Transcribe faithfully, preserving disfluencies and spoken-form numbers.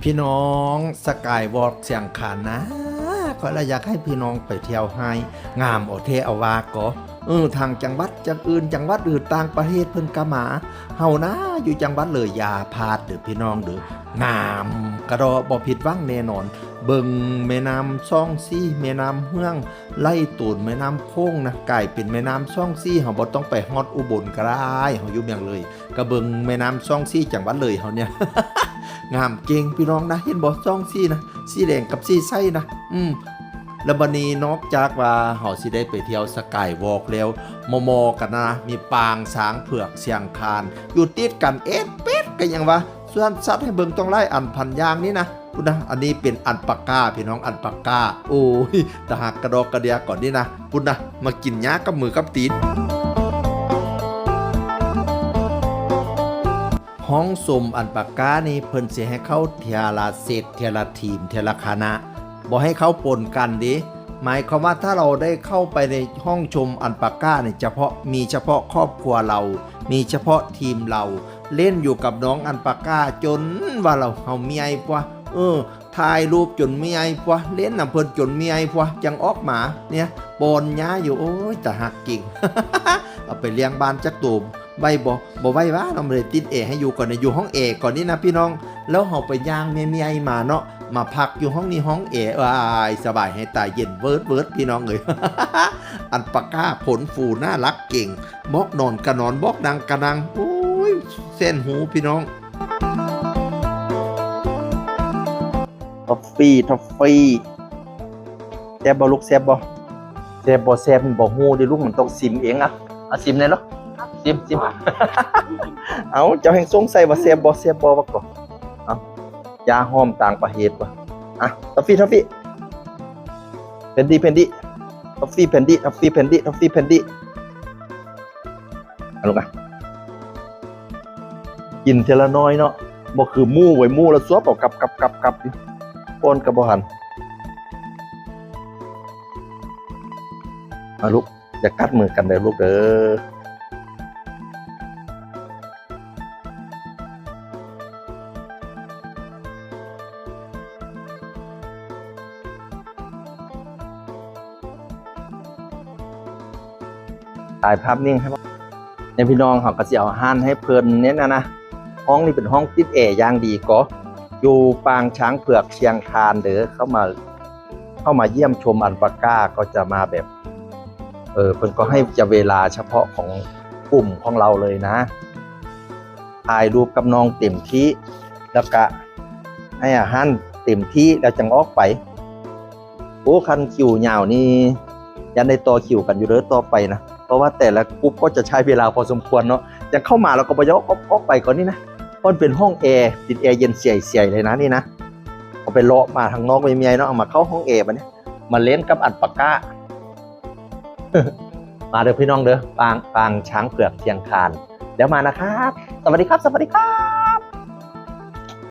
พี่น้อง สกายวอล์กเชียงคานนะ ข้อยละอยากให้พี่น้องไปเที่ยวไฮ งามเอาแท้เอาว่าก็ เออ ทางจังหวัดจังอื่น จังหวัดอื่นต่างประเทศเพิ่นก็มา เฮานะ อยู่จังหวัดเลยอย่าพลาดเด้อพี่น้องเด้อ งามกะดอ บ่ผิดหวังแน่นอน เบิ่งแม่น้ำสองสี แม่น้ำเฮือง ไล่ตูนแม่น้ำโขงนะ กลายเป็นแม่น้ำสองสี เฮาบ่ต้องไปฮอดอุบลก็ได้ เฮาอยู่เมืองเลย ก็เบิ่งแม่น้ำสองสีจังหวัดเลยเฮาเนี่ย งามเก่งพี่น้องนะ เห็นบ่ สองสีนะ สีแดงกับสีใสนะ อืม แล้วบัดนี้นอกจากว่าเฮาสิได้ไปเที่ยวสกายวอล์กแล้ว มอๆ กันนะ มีปางช้างเผือกเชียงคาน อยู่ติดกันเอ็ดเป็ดก็ยังว่า สวนสัตว์ให้เบิ่งต้องหลายอันพันอย่างนี่นะ พุ้นนะ อันนี้เป็นอัลปาก้า พี่น้อง อัลปาก้า โอ้ย ตาฮักกะดอกกะเดียก่อนนี่นะ พุ้นนะ มากินหญ้ากับมือกับตีน ห้องชมอัลปาก้านี่เพิ่นสิให้เข้าเทื่อละเซต เทื่อละทีม เทื่อละคณะ บ่ให้เข้าปนกันเด้ หมายความว่าถ้าเราได้เข้าไปในห้องชมอัลปาก้านี่ เฉพาะ มีเฉพาะครอบครัวเรา มีเฉพาะทีมเรา เล่นอยู่กับน้องอัลปาก้าจนว่าเรา เฮาเมื่อยปะ เออ ถ่ายรูปจนเมื่อยปะ เล่นนำเพิ่นจนเมื่อยปะ จั่งออกมา เนี่ย ปอนหญ้าอยู่ โอ้ย ตาฮักเก่ง เอาไปเลี้ยงบ้านจักโต ไหวบ่ บ่ไหวหวา เนาะ บ่ได้ติดแอร์ให้อยู่ก่อนนะ อยู่ห้องแอร์ก่อนนี่นะพี่น้อง แล้วเฮาไปย่างเมื่อยๆ มาเนาะ มาพักอยู่ห้องนี้ห้องแอร์ อ้าย สบายให้ตาย เย็นเวิดๆ พี่น้องเอ้ย อัลปาก้าขนฟูน่ารักเก่ง บอกนอนกะนอน บอกนั่งกะนั่ง โอ้ย แสนฮู้พี่น้อง ทอฟฟี่ ทอฟฟี่ แซ่บบ่ลูก แซ่บบ่ แซ่บบ่ แซ่บมันบ่ฮู้เด้ลูก มันต้องซิมเองอะ เอาซิมแหน่ลูก ซิม ซิม เอา เจ้าแฮ่งสงสัยว่าแซ่บบ่ แซ่บบ่ ว่าก่อน เอา ยาหอมต่างประเทศบ่ อ่ะ ทอฟฟี่ ทอฟฟี่ แพนดี้ แพนดี้ ทอฟฟี่ แพนดี้ ทอฟฟี่ แพนดี้ ทอฟฟี่ แพนดี้ เอาลูกอะ กินเทื่อละน้อยเนาะ บ่คือหมู่ไว้ หมู่ละซวบเอา กับ กับ กับ กับ อยู่ ป้อนก็บ่หัน เอาลูก อย่ากัดมือกันเด้อลูกเด้อ ถ่ายภาพนิ่งให้บ่ เนี่ยพี่น้องเฮาก็สิเอาอาหารให้เพิ่นเนี่ยนะนะ ห้องนี้เป็นห้องติดแอร์อย่างดีก็ อยู่ปางช้างเผือกเชียงคานเด้อ เข้ามา เข้ามาเยี่ยมชมอัลปาก้าก็จะมาแบบ เออ เพิ่นก็ให้จะเวลาเฉพาะของกลุ่มของเราเลยนะ ถ่ายรูปกับน้องเต็มที่ แล้วก็ให้อาหารเต็มที่แล้วจั่งออกไป โอ้ คันคิวยาวนี่ ยังได้ต่อคิวกันอยู่เด้อต่อไปนะ เพราะว่าแต่ละกลุ่มก็จะใช้เวลาพอสมควรเนาะ จั่งเข้ามาแล้วก็บ่ยอมออก ออกไปก่อนนี่นะ เพราะมันเป็นห้องแอร์ ติดแอร์เย็นเสียๆ เลยนะนี่นะ เอาไปเลาะมาทางนอกไม่มีไงเนาะ เอามาเข้าห้องแอร์บัดนี้ มาเล่นกับอัลปาก้า มาเด้อพี่น้องเด้อ ปาง ปางช้างเผือกเชียงคาน เดี๋ยวมานะครับ สวัสดีครับ สวัสดีครับ